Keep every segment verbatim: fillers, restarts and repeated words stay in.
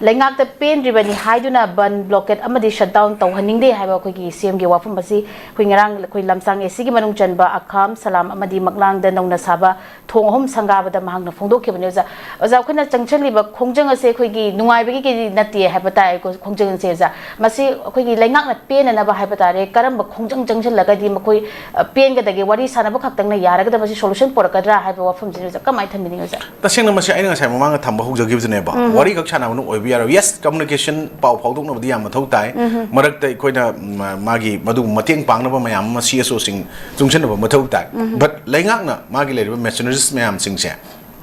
ꯂꯩꯉꯥꯛꯇ ꯄꯦꯟꯗ꯭ꯔꯤꯕꯅꯤ ꯍꯥꯏꯗꯨꯅ ꯕꯟ, ꯕ꯭ꯂꯣꯀꯦꯠ ꯑꯃꯗꯤ ꯁꯠꯗꯥꯎꯟ ꯇꯧꯍꯟꯅꯤꯡꯗꯦ ꯍꯥꯏꯕ ꯑꯩꯈꯣꯏꯒꯤ ꯁꯤ ꯑꯦꯝꯒꯤ ꯋꯥꯐꯝ ꯑꯁꯤ ꯑꯩꯈꯣꯏ ꯉꯔꯥꯡ ꯑꯩꯈꯣꯏ ꯂꯝꯁꯥꯡ ꯑꯦ ꯁꯤꯒꯤ ꯃꯅꯨꯡ ꯆꯟꯕ ꯑꯈꯥꯝ, ꯁꯂꯥꯝ ꯑꯃꯗꯤ ꯃꯛꯂꯥꯡꯗ ꯅꯧꯅ ꯁꯥꯕ ꯊꯣꯡ ꯑꯍꯨꯝ ꯁꯪꯒꯥꯕꯗ ꯃꯍꯥꯛꯅ ꯐꯣꯡꯗꯣꯛꯈꯤꯕꯅꯤ꯫ ꯑꯣꯖꯥ, ꯑꯣꯖꯥ, ꯑꯩꯈꯣꯏꯅ ꯆꯪꯁꯤꯜꯂꯤꯕ ꯈꯣꯡꯖꯪ ꯑꯁꯦ ꯑꯩꯈꯣꯏꯒꯤ ꯅꯨꯡꯉꯥꯏꯕꯒꯤ ꯀꯩꯗꯤ ꯅꯠꯇꯦ ꯍꯥꯏꯕ ꯇꯥꯏꯀꯣ, ꯈꯣꯡꯖꯪ ꯑꯁꯦ꯫ ꯑꯣꯖꯥ, ꯃꯁꯤ ꯑꯩꯈꯣꯏꯒꯤ ꯂꯩꯉꯥꯛꯅ ꯄꯦꯟꯅꯅꯕ ꯍꯥꯏꯕ ꯇꯥꯔꯦ, ꯀꯔꯝꯕ ꯈꯣꯡꯖꯪ ꯆꯪꯁꯤꯜꯂꯒꯗꯤ ꯃꯈꯣꯏ, ꯑ, ꯄꯦꯟꯒꯗꯒꯦ? ꯋꯥꯔꯤ ꯁꯥꯟꯅꯕ ꯈꯛꯇꯪꯅ ꯌꯥꯔꯒꯗꯕ ꯃꯁꯤ ꯁꯣꯂꯨꯁꯟ ꯄꯨꯔꯛꯀꯗ꯭ꯔꯥ ꯍꯥꯏꯕ ꯋꯥꯐꯝꯁꯤꯅ, ꯑꯣꯖꯥ, ꯀꯃꯥꯏꯅ ꯊꯝꯕꯤꯅꯤꯡꯉꯤ, ꯑꯣꯖꯥ? ꯇꯁꯦꯡꯅ ꯃꯁꯤ ꯑꯩꯅ ꯉꯁꯥꯏ ꯃꯃꯥꯡꯗ ꯊꯝꯕ ꯍꯧꯖꯈꯤꯕꯗꯨꯅꯦꯕ꯫ ꯎꯝ꯫ ꯋꯥꯔꯤ ꯈꯛ ꯁꯥꯟꯅꯕꯅ ꯑꯣꯏꯕ ꯌꯥꯔꯣꯏ꯫ ꯌꯦꯁ, ꯀꯝꯃꯨꯅꯤꯀꯦꯁꯟ, ꯄꯥꯎ ꯐꯥꯎꯗꯣꯛꯅꯕꯗꯤ ꯌꯥꯝ ꯃꯊꯧ ꯇꯥꯏ꯫ ꯎꯝ꯫ ꯃꯔꯛꯇ ꯑꯩꯈꯣꯏꯅ, ꯃ-, ꯃꯥꯒꯤ ꯃꯗꯨ ꯃꯇꯦꯡ ꯄꯥꯡꯅꯕ ꯃꯌꯥꯝ ꯑꯃ ꯁꯤ ꯑꯦꯁ ꯑꯣꯁꯤꯡ ꯆꯨꯡꯁꯤꯟꯅꯕ ꯃꯊꯧ ꯇꯥꯏ꯫ ꯎꯝ꯫ ꯕꯠ ꯂꯩꯉꯥꯛꯅ ꯃꯥꯒꯤ ꯂꯩꯔꯤꯕ ꯃꯦꯁꯤꯅꯔꯤꯁ ꯃꯌꯥꯝꯁꯤꯡꯁꯦ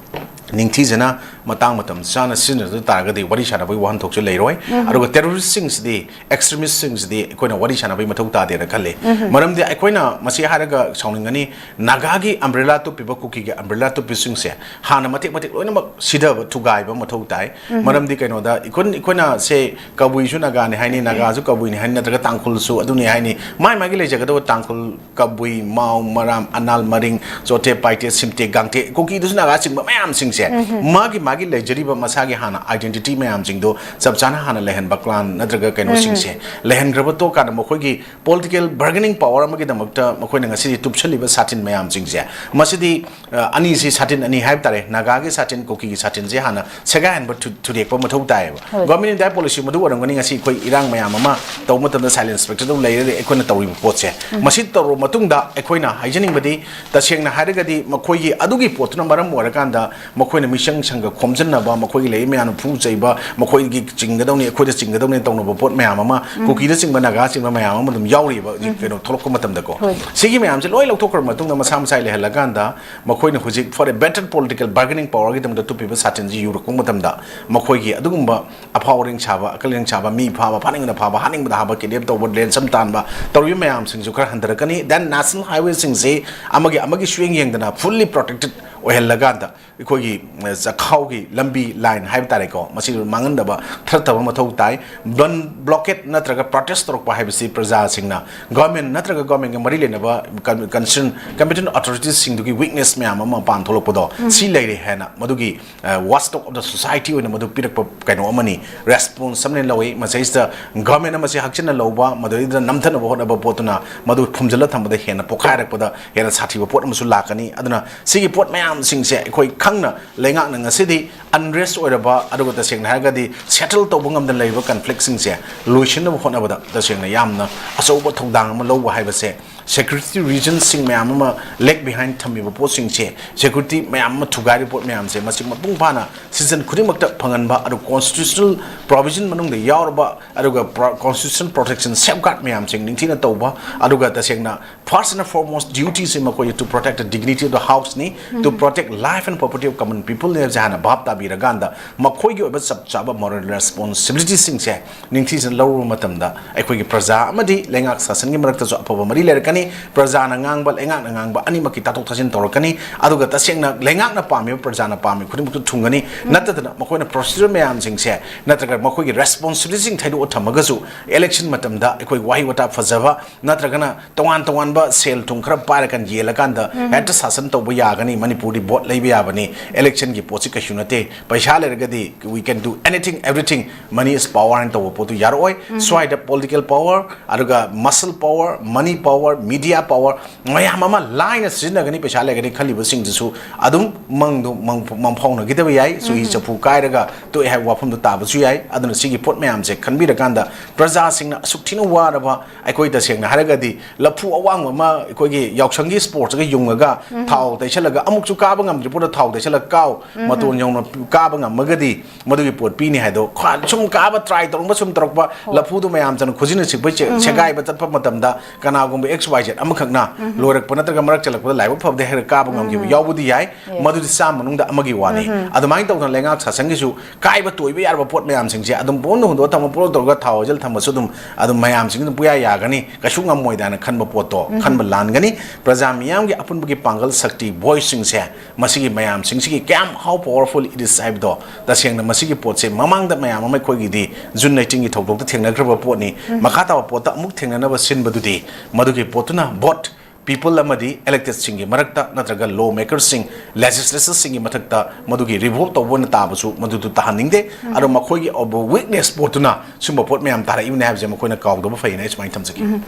ꯅꯤꯡꯊꯤꯖꯅ ꯃꯇꯥꯡ ꯃꯇꯝ ꯆꯥꯅ ꯁꯤꯖꯤꯟꯅꯗ ꯇꯥꯔꯒꯗꯤ ꯋꯥꯔꯤ ꯁꯥꯟꯅꯕꯒꯤ ꯋꯥꯍꯟꯊꯣꯛꯁꯦ ꯂꯩꯔꯣꯏ꯫ ꯎꯝ꯫ ꯑꯗꯨꯒ ꯇꯦꯔꯣꯔꯤꯁꯁꯤꯡꯁꯤꯗꯤ, ꯑꯦꯛꯁꯇ꯭ꯔꯤꯃꯤꯁꯁꯤꯡꯁꯤꯗꯤ ꯑꯩꯈꯣꯏꯅ ꯋꯥꯔꯤ ꯁꯥꯟꯅꯕꯒꯤ ꯃꯊꯧ ꯇꯥꯗꯦꯅ ꯈꯜꯂꯤ꯫ ꯎꯝ꯫ ꯃꯔꯝꯗꯤ ꯑꯩꯈꯣꯏꯅ ꯃꯁꯤ ꯍꯥꯏꯔꯒ ꯁꯥꯎꯅꯤꯡꯒꯅꯤ, ꯅꯥꯒꯥꯒꯤ ꯑꯝꯕ꯭ꯔꯦꯂꯥ ꯇꯨꯞꯄꯤꯕ, ꯀꯨꯀꯤꯒꯤ ꯑꯝꯕ꯭ꯔꯦꯂꯥ ꯇꯨꯞꯄꯤꯁꯤꯡꯁꯦ ꯍꯥꯟꯅ ꯃꯇꯦꯛ ꯃꯇꯦꯛ ꯂꯣꯏꯅꯃꯛ ꯁꯤꯊꯕ ꯊꯨꯒꯥꯏꯕ ꯃꯊꯧ ꯇꯥꯏ꯫ ꯎꯝ꯫ ꯃꯔꯝꯗꯤ ꯀꯩꯅꯣꯗ ꯑꯩꯈꯣꯏ, ꯑꯩꯈꯣꯏꯅ ꯁꯦ ꯀꯕꯨꯏꯁꯨ ꯅꯥꯒꯥꯅꯤ ꯍꯥꯏꯅꯤ, ꯅꯥꯒꯥꯁꯨ ꯀꯕꯨꯏꯅꯤ ꯍꯥꯏꯅꯤ, ꯅꯠꯇ꯭ꯔꯒ ꯇꯥꯡꯈꯨꯜꯁꯨ ꯑꯗꯨꯅꯤ ꯍꯥꯏꯅꯤ, ꯃꯥꯏ ꯃꯥꯒꯤ ꯂꯩꯖꯒꯗꯕ ꯇꯥꯡꯈꯨꯜ, ꯀꯕꯨꯏ, ꯃꯥꯎ, ꯃꯔꯥꯝ, ꯑꯅꯥꯜ, ꯃꯔꯤꯡ, ꯆꯣꯊꯦ, ꯄꯥꯏꯇꯦ, ꯁꯤꯝꯇꯦ, ꯒꯥꯡꯇꯦ, ꯀꯨꯀꯤꯗꯁꯨ ꯅꯥꯒꯥ ꯆꯤꯡꯕ ꯃꯌꯥꯝꯁꯤꯡꯁꯦ, ꯎꯝ꯫ ꯃꯥꯒꯤ ꯃꯥꯒꯤ ꯂꯩꯖꯔꯤꯕ ꯃꯁꯥꯒꯤ ꯍꯥꯟꯅ ꯑꯥꯏꯗꯦꯟꯇꯤꯇꯤ ꯃꯌꯥꯝꯁꯤꯡꯗꯣ ꯆꯞ ꯆꯥꯅ ꯍꯥꯟꯅ ꯂꯩꯍꯟꯕ, ꯀ꯭ꯂꯥꯟ ꯅꯠꯇ꯭ꯔꯒ ꯀꯩꯅꯣꯁꯤꯡꯁꯦ, ꯎꯝ꯫ ꯂꯩꯍꯟꯈ꯭ꯔꯕ ꯇꯣꯛꯀꯥꯟꯗ ꯃꯈꯣꯏꯒꯤ ꯄꯣꯂꯤꯇꯤꯀꯦꯜ ꯕꯥꯔꯒꯦꯅꯤꯡ ꯄꯥꯋꯔ ꯑꯃꯒꯤꯗꯃꯛꯇ ꯃꯈꯣꯏꯅ ꯉꯁꯤꯗꯤ ꯇꯨꯞꯁꯜꯂꯤꯕ ꯁꯥꯇꯤꯟ ꯃꯌꯥꯝꯁꯤꯡꯁꯦ, ꯃꯁꯤꯗꯤ, ꯑ, ꯑꯅꯤꯁꯤ, ꯁꯥꯇꯤꯟ ꯑꯅꯤ ꯍꯥꯏꯕ ꯇꯥꯔꯦ, ꯅꯥꯒꯥꯒꯤ ꯁꯥꯇꯤꯟ, ꯀꯨꯀꯤꯒꯤ ꯁꯥꯇꯤꯟꯁꯦ ꯍꯥꯟꯅ ꯁꯦꯒꯥꯏꯍꯟꯕ ꯊꯨ-, ꯊꯨꯗꯦꯛꯄ ꯃꯊꯧ ꯇꯥꯏꯌꯦꯕ꯫ ꯍꯣꯏ꯫ ꯒꯣꯔꯃꯦꯟ ꯏꯟꯗꯤꯌꯥ ꯄꯣꯂꯤꯁꯤ ꯃꯗꯨ ꯑꯣꯏꯔꯝꯒꯅꯤ꯫ ꯉꯁꯤ ꯑꯩꯈꯣꯏ ꯏꯔꯥꯡ ꯃꯌꯥꯝ ꯑꯃ ꯇꯧꯕ ꯃꯇꯝꯗ ꯁꯥꯏꯂꯦꯟꯁ ꯏꯟꯁꯄꯦꯛꯇꯔꯗꯨ ꯂꯩꯔꯒ ꯑꯩꯈꯣꯏꯅ ꯇꯧꯔꯤꯕ ꯄꯣꯠꯁꯦ, ꯎꯝ꯫ ꯃꯁꯤ ꯇꯧꯔꯕ ꯃꯇꯨꯡꯗ ꯑꯩꯈꯣꯏꯅ ꯍꯥꯏꯖꯅꯤꯡꯕꯗꯤ, ꯇꯁꯦꯡꯅ ꯍꯥꯏꯔꯒꯗꯤ ꯃꯈꯣꯏꯒꯤ ꯑꯗꯨꯒꯤ ꯄꯣꯠꯇꯨꯅ ꯃꯔꯝ ꯑꯣꯏꯔꯀꯥꯟꯗ ꯃꯈꯣꯏꯅ ꯃꯤꯆꯪ ꯁꯪꯒ ꯈꯣꯝꯖꯤꯟꯅꯕ, ꯃꯈꯣꯏꯒꯤ ꯂꯩꯔꯤꯕ ꯃꯌꯥꯝꯅ ꯐꯨ ꯆꯩꯕ, ꯃꯈꯣꯏꯒꯤ ꯆꯤꯡꯒꯗꯧꯅꯤ, ꯑꯩꯈꯣꯏꯗ ꯆꯤꯡꯒꯗꯧꯅꯤ ꯇꯧꯅꯕ ꯄꯣꯠ ꯃꯌꯥꯝ ꯑꯃ, ꯎꯝ꯫ ꯀꯨꯀꯤꯗ ꯆꯤꯡꯕ, ꯅꯥꯒꯥ ꯆꯤꯡꯕ ꯃꯌꯥꯝ ꯑꯃ ꯑꯗꯨꯝ ꯌꯥꯎꯔꯤꯕ ꯍꯧꯖꯤꯛ, ꯎꯝ꯫ ꯀꯩꯅꯣ ꯊꯣꯛꯂꯛꯄ ꯃꯇꯝꯗꯀꯣ꯫ ꯍꯣꯏ꯫ ꯁꯤꯒꯤ ꯃꯌꯥꯝꯁꯦ ꯂꯣꯏ ꯂꯧꯊꯣꯛꯈ꯭ꯔꯕ ꯃꯇꯨꯡꯗ ꯃꯁꯥ ꯃꯁꯥ ꯂꯩꯍꯜꯂꯀꯥꯟꯗ ꯃꯈꯣꯏꯅ ꯍꯧꯖꯤꯛ for a better political bargaining powerꯒꯤꯗꯃꯛꯇ ꯇꯨꯞꯄꯤꯕ ꯁꯥꯇꯤꯟꯁꯤ ꯌꯨꯔꯛꯄ ꯃꯇꯝꯗ ꯃꯈꯣꯏꯒꯤ ꯑꯗꯨꯒꯨꯝꯕ ꯑꯐꯥꯎ ꯑꯔꯤꯡ ꯁꯥꯕ, ꯑꯀꯜ ꯑꯔꯤꯡ ꯁꯥꯕ, ꯃꯤ ꯐꯥꯕ, ꯐꯥꯅꯤꯡꯕꯗ ꯐꯥꯕ, ꯍꯥꯠꯅꯤꯡꯕꯗ ꯍꯥꯕ, ꯀꯤꯗꯅꯦꯞ ꯇꯧꯕ, ꯔꯦꯟꯁꯝ ꯇꯥꯟꯕ ꯇꯧꯔꯤꯕ ꯃꯌꯥꯝꯁꯤꯡꯁꯨ ꯈꯔ ꯍꯟꯊꯔꯛꯀꯅꯤ꯫ Then national highwayꯁꯤꯡꯁꯤ ꯑꯃꯒꯤ ꯑꯃꯒꯤ ꯁꯨꯌꯦꯡ ꯌꯦꯡꯗꯅ fully protected ꯑꯣꯏꯍꯜꯂꯀꯥꯟꯗ ꯑꯩꯈꯣꯏꯒꯤ, ꯑ, ꯆꯈꯥꯎꯒꯤ ꯂꯝꯕꯤ ꯂꯥꯏꯟ ꯍꯥꯏꯕ ꯇꯥꯔꯦꯀꯣ, ꯃꯁꯤ ꯃꯥꯡꯍꯟꯗꯕ ꯊꯔꯠꯇꯕ ꯃꯊꯧ ꯇꯥꯏ꯫ ꯕꯟ, ꯕ꯭ꯂꯣꯀꯦꯠ ꯅꯠꯇ꯭ꯔꯒ ꯄ꯭ꯔꯣꯇꯦꯁ ꯇꯧꯔꯛꯄ ꯍꯥꯏꯕꯁꯤ ꯄ꯭ꯔꯖꯥꯁꯤꯡꯅ ꯒꯣꯔꯃꯦꯟ ꯅꯠꯇ꯭ꯔꯒ ꯒꯣꯔꯃꯦꯟꯒ ꯃꯔꯤ ꯂꯩꯅꯕ ꯀꯟ-, ꯀꯟꯁꯔꯟ ꯀꯝꯄꯤꯇꯦꯟ ꯑꯣꯊꯣꯔꯤꯇꯤꯁꯁꯤꯡꯗꯨꯒꯤ ꯋꯤꯛꯅꯦꯁ ꯃꯌꯥꯝ ꯑꯃ ꯃꯄꯥꯟ ꯊꯣꯛꯂꯛꯄꯗꯣ, ꯎꯝ꯫ ꯁꯤ ꯂꯩꯔꯦ ꯍꯥꯏꯅ ꯃꯗꯨꯒꯤ, ꯑ, watchdog of the society ꯑꯣꯏꯅ ꯃꯗꯨ ꯄꯤꯔꯛꯄ ꯀꯩꯅꯣ ꯑꯃꯅꯤ꯫ ꯔꯦꯁꯄꯣꯟꯁ ꯑꯃ ꯂꯧꯏ꯫ ꯃꯁꯤꯗꯩꯁꯤꯗ ꯒꯚꯔꯟꯃꯦꯟ ꯑꯃꯁꯤ ꯍꯛꯆꯤꯟꯅ ꯂꯧꯕ, ꯃꯗꯨꯗꯩꯗ ꯅꯝꯊꯅꯕ ꯍꯣꯠꯅꯕ ꯄꯣꯠꯇꯨꯅ ꯃꯗꯨ ꯐꯨꯝꯖꯤꯜꯂ ꯊꯝꯕꯗ ꯍꯦꯟꯅ ꯄꯣꯈꯥꯏꯔꯛꯄꯗ ꯍꯦꯟꯅ ꯁꯥꯊꯤꯕ ꯄꯣꯠ ꯑꯃꯁꯨ ꯂꯥꯛꯀꯅꯤ꯫ ꯑꯗꯨꯅ ꯁꯤꯒꯤ ꯄꯣꯠ ꯃꯌꯥꯝꯁꯤꯡꯁꯦ ꯑꯩꯈꯣꯏ ꯈꯪꯅ ꯂꯩꯉꯥꯛꯅ ꯉꯁꯤꯗꯤ ꯑꯟꯔꯦꯁ ꯑꯣꯏꯔꯕ, ꯑꯗꯨꯒ ꯇꯁꯦꯡꯅ ꯍꯥꯏꯔꯒꯗꯤ ꯁꯦꯇꯜ ꯇꯧꯕ ꯉꯝꯗꯅ ꯂꯩꯔꯤꯕ ꯀꯟꯐ꯭ꯂꯤꯛꯁꯤꯡꯁꯦ ꯂꯣꯏꯁꯤꯟꯅꯕ ꯍꯣꯠꯅꯕꯗ ꯇꯁꯦꯡꯅ ꯌꯥꯝꯅ ꯑꯆꯧꯕ ꯊꯧꯗꯥꯡ ꯑꯃ ꯂꯧꯕ ꯍꯥꯏꯕꯁꯦ, ꯁꯦꯀ꯭ꯌꯨꯔꯤꯇꯤ ꯔꯤꯖꯟꯁꯤꯡ ꯃꯌꯥꯝ ꯑꯃ ꯂꯦꯛ ꯕꯤꯍꯥꯏꯟ ꯊꯝꯃꯤꯕ ꯄꯣꯠꯁꯤꯡꯁꯦ, ꯁꯦꯀ꯭ꯌꯨꯔꯤꯇꯤ ꯃꯌꯥꯝ ꯑꯃ ꯊꯨꯒꯥꯏꯔꯤꯕ ꯄꯣꯠ ꯃꯌꯥꯝꯁꯦ, ꯃꯁꯤ ꯃꯄꯨꯡ ꯐꯥꯅ ꯁꯤꯖꯟ ꯈꯨꯗꯤꯡꯃꯛꯇ ꯐꯪꯍꯟꯕ, ꯑꯗꯨ ꯀꯣꯟꯁꯇꯤꯇ꯭ꯌꯨꯁꯅꯦꯜ ꯄ꯭ꯔꯣꯚꯤꯖꯟ ꯃꯅꯨꯡꯗ ꯌꯥꯎꯔꯕ, ꯑꯗꯨꯒ ꯀꯣꯟꯁꯇꯤꯇ꯭ꯌꯨꯁꯅꯦꯜ ꯄ꯭ꯔꯣꯇꯦꯛꯁꯟ ꯁꯦꯐꯒꯥꯔꯗ ꯃꯌꯥꯝꯁꯤꯡ ꯅꯤꯡꯊꯤꯅ ꯇꯧꯕ, ꯑꯗꯨꯒ ꯇꯁꯦꯡꯅ first and foremost duty ꯁꯤ ꯃꯈꯣꯏꯒꯤ to protect the dignity of the house ꯅꯤ, to protect life and property of common people ꯅꯤ ꯍꯥꯏꯕꯁꯦ ꯍꯥꯟꯅ ꯚꯥꯞ ꯇꯥꯕꯤꯔꯀꯥꯟꯗ, ꯃꯈꯣꯏꯒꯤ ꯑꯣꯏꯕ ꯆꯞ ꯆꯥꯕ ꯃꯣꯔꯦꯜ ꯔꯦꯁꯄꯣꯟꯁꯤꯕꯤꯂꯤꯇꯤꯁꯤꯡꯁꯦ ꯅꯤꯡꯊꯤꯖꯅ ꯂꯧꯔꯕ ꯃꯇꯝꯗ, ꯑꯩꯈꯣꯏꯒꯤ ꯄ꯭ꯔꯖꯥ ꯑꯃꯗꯤ ꯂꯩꯉꯥꯛ ꯁꯥꯁꯟꯒꯤ ꯃꯔꯛꯇꯁꯨ ꯑꯐꯕ ꯃꯔꯤ ꯂꯩꯔꯛꯀꯅꯤ꯫ ꯄ꯭ꯔꯖꯥꯅ ꯉꯥꯡꯕ, ꯂꯩꯉꯥꯛꯅ ꯉꯥꯡꯕ ꯑꯅꯤꯃꯛꯀꯤ ꯇꯥꯊꯣꯛ ꯇꯥꯁꯤꯟ ꯇꯧꯔꯛꯀꯅꯤ꯫ ꯑꯗꯨꯒ ꯇꯁꯦꯡꯅ ꯂꯩꯉꯥꯛꯅ ꯄꯥꯝꯃꯤꯕ, ꯄ꯭ꯔꯖꯥꯅ ꯄꯥꯝꯃꯤ ꯈꯨꯗꯤꯡꯃꯛꯇꯨ ꯊꯨꯡꯒꯅꯤ꯫ ꯅꯠꯇꯗꯅ ꯃꯈꯣꯏꯅ ꯄ꯭ꯔꯣꯁꯤꯖꯔ ꯃꯌꯥꯝꯁꯤꯡꯁꯦ, ꯅꯠꯇ꯭ꯔꯒ ꯃꯈꯣꯏꯒꯤ ꯔꯦꯁꯄꯣꯟꯁꯤꯕꯤꯂꯤꯇꯤꯁꯤꯡ ꯊꯩꯗꯣꯛꯑ ꯊꯝꯃꯒꯁꯨ, ꯏꯂꯦꯛꯁꯟ ꯃꯇꯝꯗ ꯑꯩꯈꯣꯏ ꯋꯥꯍꯩ ꯋꯥꯇꯥ ꯐꯖꯕ, ꯅꯠꯇ꯭ꯔꯒꯅ ꯇꯣꯉꯥꯟ ꯇꯣꯉꯥꯟꯕ ꯁꯦꯜ ꯊꯨꯝ ꯈꯔ ꯄꯥꯏꯔꯀꯥꯟ ꯌꯦꯜꯂꯀꯥꯟꯗ ꯍꯦꯛꯇ ꯁꯥꯁꯟ ꯇꯧꯕ ꯌꯥꯒꯅꯤ꯫ ꯃꯅꯤꯄꯨꯔꯗꯤ ꯚꯣꯠ ꯂꯩꯕ ꯌꯥꯕꯅꯤ, ꯏꯂꯦꯛꯁꯟꯒꯤ ꯄꯣꯠꯁꯤ ꯀꯩꯁꯨ ꯅꯠꯇꯦ, ꯄꯩꯁꯥ ꯂꯩꯔꯒꯗꯤ we can do anything, everything, money is power ꯍꯥꯏꯅ ꯇꯧꯕ ꯄꯣꯠꯇꯨ ꯌꯥꯔꯛꯑꯣꯏ꯫ ꯁ꯭ꯋꯥꯏꯗ ꯄꯣꯂꯤꯇꯤꯀꯦꯜ ꯄꯋꯥꯔ, ꯑꯗꯨꯒ ꯃꯁꯜ ꯄꯋꯥꯔ, ꯃꯅꯤ ꯄꯋꯥꯔ, ꯃꯤꯗꯤꯌꯥ ꯄꯋꯥꯔ ꯃꯌꯥꯝ ꯑꯃ ꯂꯥꯏꯅ ꯁꯤꯖꯤꯟꯅꯒꯅꯤ, ꯄꯩꯁꯥ ꯂꯩꯒꯅꯤ ꯈꯜꯂꯤꯕꯁꯤꯡꯗꯨꯁꯨ ꯑꯗꯨꯝ ꯃꯪꯗꯨ ꯃꯪ-, ꯃꯪꯐꯥꯎꯅꯈꯤꯗꯕ ꯌꯥꯏ꯫ ꯆꯨꯍꯤ ꯆꯐꯨ ꯀꯥꯏꯔꯒ ꯇꯣꯛꯑꯦ ꯍꯥꯏꯕ ꯋꯥꯐꯝꯗꯨ ꯇꯥꯕꯁꯨ ꯌꯥꯏ꯫ ꯑꯗꯨꯅ ꯁꯤꯒꯤ ꯄꯣꯠ ꯃꯌꯥꯝꯁꯦ ꯈꯟꯕꯤꯔꯀꯥꯟꯗ, ꯄ꯭ꯔꯖꯥꯁꯤꯡꯅ ꯑꯁꯨꯛ ꯊꯤꯅ ꯋꯥꯔꯕ, ꯑꯩꯈꯣꯏ ꯇꯁꯦꯡꯅ ꯍꯥꯏꯔꯒꯗꯤ ꯂꯐꯨ ꯑꯋꯥꯡꯕ ꯑꯃ ꯑꯩꯈꯣꯏꯒꯤ ꯌꯥꯎꯁꯪꯒꯤ ꯁ꯭ꯄꯣꯔꯠꯁꯇꯒ ꯌꯨꯡꯉꯒ ꯊꯥꯎ ꯇꯩꯁꯜꯂꯒ ꯑꯃꯨꯛꯁꯨ ꯀꯥꯕ ꯉꯝꯗ꯭ꯔꯤ ꯄꯣꯠꯇ ꯊꯥꯎ ꯇꯩꯁꯜꯂꯒ ꯀꯥꯎ, ꯃꯇꯣꯟ ꯌꯧꯅ ꯀꯥꯕ ꯉꯝꯃꯒꯗꯤ ꯃꯗꯨꯒꯤ ꯄꯣꯠ ꯄꯤꯅꯤ ꯍꯥꯏꯗꯣ, ꯈ꯭ꯋꯥ-, ꯁꯨꯝ ꯀꯥꯕ ꯇ꯭ꯔꯥꯏ ꯇꯧꯔꯝꯕ ꯁꯨꯝ ꯇꯧꯔꯛꯄ, ꯂꯐꯨꯗꯨ ꯃꯌꯥꯝ ꯆꯪ ꯈꯨꯖꯤꯟꯅ ꯁꯤꯛꯄꯩ ꯆꯦ-, ꯁꯦꯒꯥꯏꯕ ꯆꯠꯄ ꯃꯇꯝꯗ ꯀꯅꯥꯒꯨꯝꯕ X Y Z ꯑꯃꯈꯛꯅ ꯂꯣꯏꯔꯛꯄ ꯅꯠꯇ꯭ꯔꯒ ꯃꯔꯛ ꯆꯜꯂꯛꯄꯗ ꯂꯥꯏꯕꯛ ꯐꯕꯗ ꯍꯦꯛꯇ ꯀꯥꯕ ꯉꯝꯈꯤꯕ ꯌꯥꯎꯕꯗꯤ ꯌꯥꯏ꯫ ꯃꯗꯨꯗꯤ ꯆꯥꯝꯃ ꯃꯅꯨꯡꯗ ꯑꯃꯒꯤ ꯋꯥꯅꯤ꯫ ꯑꯗꯨꯃꯥꯏꯅ ꯇꯧꯗꯅ ꯂꯩꯉꯥꯛ ꯁꯥꯁꯟꯒꯤꯁꯨ ꯀꯥꯏꯕ ꯇꯣꯏꯕ ꯌꯥꯔꯕ ꯄꯣꯠ ꯃꯌꯥꯝꯁꯤꯡꯁꯦ ꯑꯗꯨꯝ ꯄꯨꯡꯍꯨꯟꯗ ꯍꯨꯟꯗꯣꯛꯑ ꯊꯝꯃ, ꯄꯨꯡꯂꯧ ꯇꯧꯔꯒ ꯊꯥꯎ ꯍꯩꯖꯤꯜ ꯊꯝꯃꯁꯨ ꯑꯗꯨꯝ, ꯑꯗꯨꯝ ꯃꯌꯥꯝꯁꯤꯡ ꯑꯗꯨꯝ ꯄꯨꯌꯥ ꯌꯥꯒꯅꯤ, ꯀꯩꯁꯨ ꯉꯝꯃꯣꯏꯗꯅ ꯈꯟꯕ ꯄꯣꯠꯇꯣ ꯈꯟꯕ ꯂꯥꯟꯒꯅꯤ꯫ ꯄ꯭ꯔꯖꯥ ꯃꯤꯌꯥꯝꯒꯤ ꯑꯄꯨꯟꯕꯒꯤ ꯄꯥꯡꯒꯜ ꯁꯛꯇꯤ, ꯚꯣꯏꯁꯁꯤꯡꯁꯦ, ꯃꯁꯤꯒꯤ ꯃꯌꯥꯝꯁꯤꯡꯁꯤꯒꯤ ꯀꯌꯥꯝ how powerful it is ꯍꯥꯏꯕꯗꯣ, ꯇꯁꯦꯡꯅ ꯃꯁꯤꯒꯤ ꯄꯣꯠꯁꯦ ꯃꯃꯥꯡꯗ ꯃꯌꯥꯝ ꯑꯃ ꯑꯩꯈꯣꯏꯒꯤꯗꯤ ꯖꯨꯟ ꯑꯩꯠꯇꯤꯟꯒꯤ ꯊꯧꯗꯣꯛꯇ ꯊꯦꯡꯅꯈ꯭ꯔꯕ ꯄꯣꯠꯅꯤ꯫ ꯃꯈꯥ ꯇꯥꯕ ꯄꯣꯠꯇ ꯑꯃꯨꯛ ꯊꯦꯡꯅꯅꯕ ꯁꯤꯟꯕꯗꯨꯗꯤ ꯃꯗꯨꯒꯤ ꯄꯣꯠꯇꯨꯅ ꯚꯣꯠ ꯄꯤꯄꯜ ꯑꯃꯗꯤ ꯏꯂꯦꯛꯇꯦꯗꯁꯤꯡꯒꯤ ꯃꯔꯛꯇ ꯅꯠꯇ꯭ꯔꯒ ꯂꯣ ꯃꯦꯀꯔꯁꯤꯡ, ꯂꯦꯖꯤꯁꯂꯦꯆꯔꯁꯤꯡꯒꯤ ꯃꯊꯛꯇ ꯃꯗꯨꯒꯤ ꯔꯤꯚꯣꯜꯕ ꯇꯧꯕ ꯑꯣꯏꯅ ꯇꯥꯕꯁꯨ ꯃꯗꯨꯗꯨ ꯇꯥꯍꯟꯅꯤꯡꯗꯦ꯫ ꯑꯗꯣ ꯃꯈꯣꯏꯒꯤ ꯑꯣꯏꯕ ꯋꯤꯛꯅꯦꯁ ꯄꯣꯠꯇꯨꯅ ꯁꯨꯝꯕ ꯄꯣꯠ ꯃꯌꯥꯝ ꯇꯥꯔꯛꯏꯕꯅꯦ ꯍꯥꯏꯕꯁꯦ ꯃꯈꯣꯏꯅ ꯀꯥꯎꯗꯕ ꯐꯩꯅ ꯑꯩ ꯁꯨꯃꯥꯏꯅ ꯊꯝꯖꯒꯦ꯫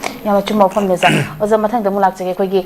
ꯌꯥꯝꯅ ꯆꯨꯝꯕ ꯋꯥꯐꯝꯅꯦ ꯑꯣꯖꯥ꯫ ꯑꯣꯖꯥ, ꯃꯊꯪꯗ ꯑꯃꯨꯛ ꯂꯥꯛꯆꯒꯦ꯫ ꯑꯩꯈꯣꯏꯒꯤ